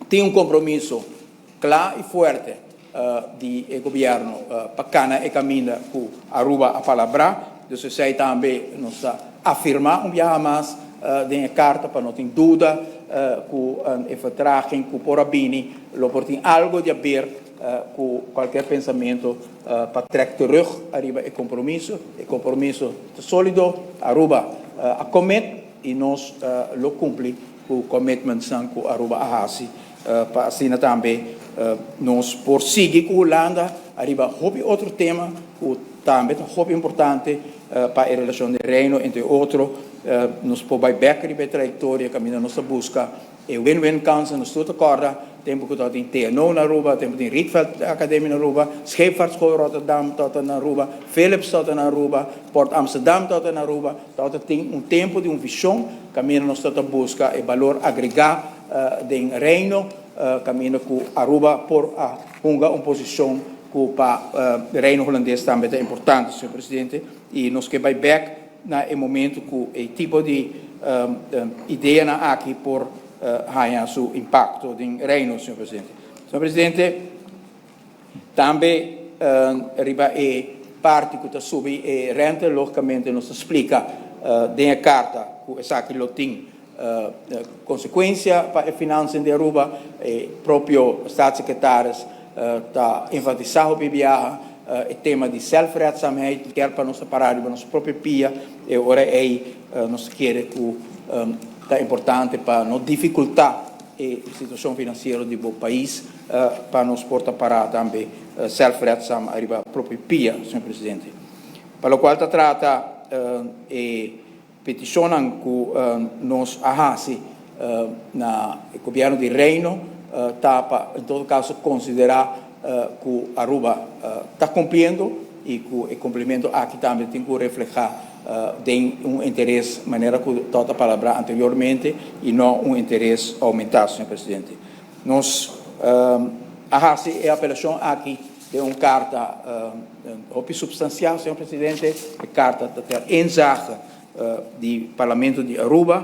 Tin un compromiso cla y fuerte di gobierno pa cana e caminda cu Aruba a palabra. Dus esey tambe nos ta afirma un biaha mas den e carta pa no tin duda cu e vertraging cu por a bini lo por tin algo di haber cu cualkier pensamento pa trek terug ariba e compromiso. E compromiso ta solido, Aruba a commit y nos lo cumpli cu commitmentsnan cu Aruba a haci pa asina tambe nos por sigui cu Hulanda ariba hopi otro tema cu tambe ta hopi importante pa e relacion di Reino. Entre otro, nos por bay bek riba e trayectoria caminda nos ta busca e win-win kansen. Nos tur ta corda tempo cu tabatin TNO na Aruba, tempo tin Rietveld Academie na Aruba, Scheepvaartschool Rotterdam tabata na Aruba, Philips tabata na Aruba, Port Amsterdam tabata na Aruba. Tabatin un tempo di un vision caminda nos tabata busca e balor agrega den Reino, caminda cu Aruba por a hunga un posicion cu pa Reino Hulandes tambe ta importante, señor Presidente, y nos kier bay bek na e momento cu e tipo di ideanan aki por haya su impacto den Reino, señor Presidente. Señor Presidente, tambe riba e parti cu ta subi e rente, logicamente nos ta splica den e carta cu esaki lo tin consecuencia pa e financiën di Aruba. E propio staatssecretaris ta enfatisa hopi biaha e tema di zelfredzaamheid, kier pa nos para riba nos propio pia, e ora ey nos kier cu ta importante pa no dificulta e situacion financiero di bo pais, pa nos por ta para tambe zelfredzaam ariba propio pia, señor Presidente. Pa locual ta trata e peticion cu nos a hasi na gobierno di Reino, ta pa, en todo caso, considera cu Aruba ta cumpliendo y cu e cumplimento aki tambe tin cu refleha den un interes manera cu tabata palabra anteriormente y no un interes aumenta, señor Presidente. Nos a hasi e apelacion aki den un carta hopi substancial, señor Presidente, e carta ta ter inzage di Parlamento di Aruba.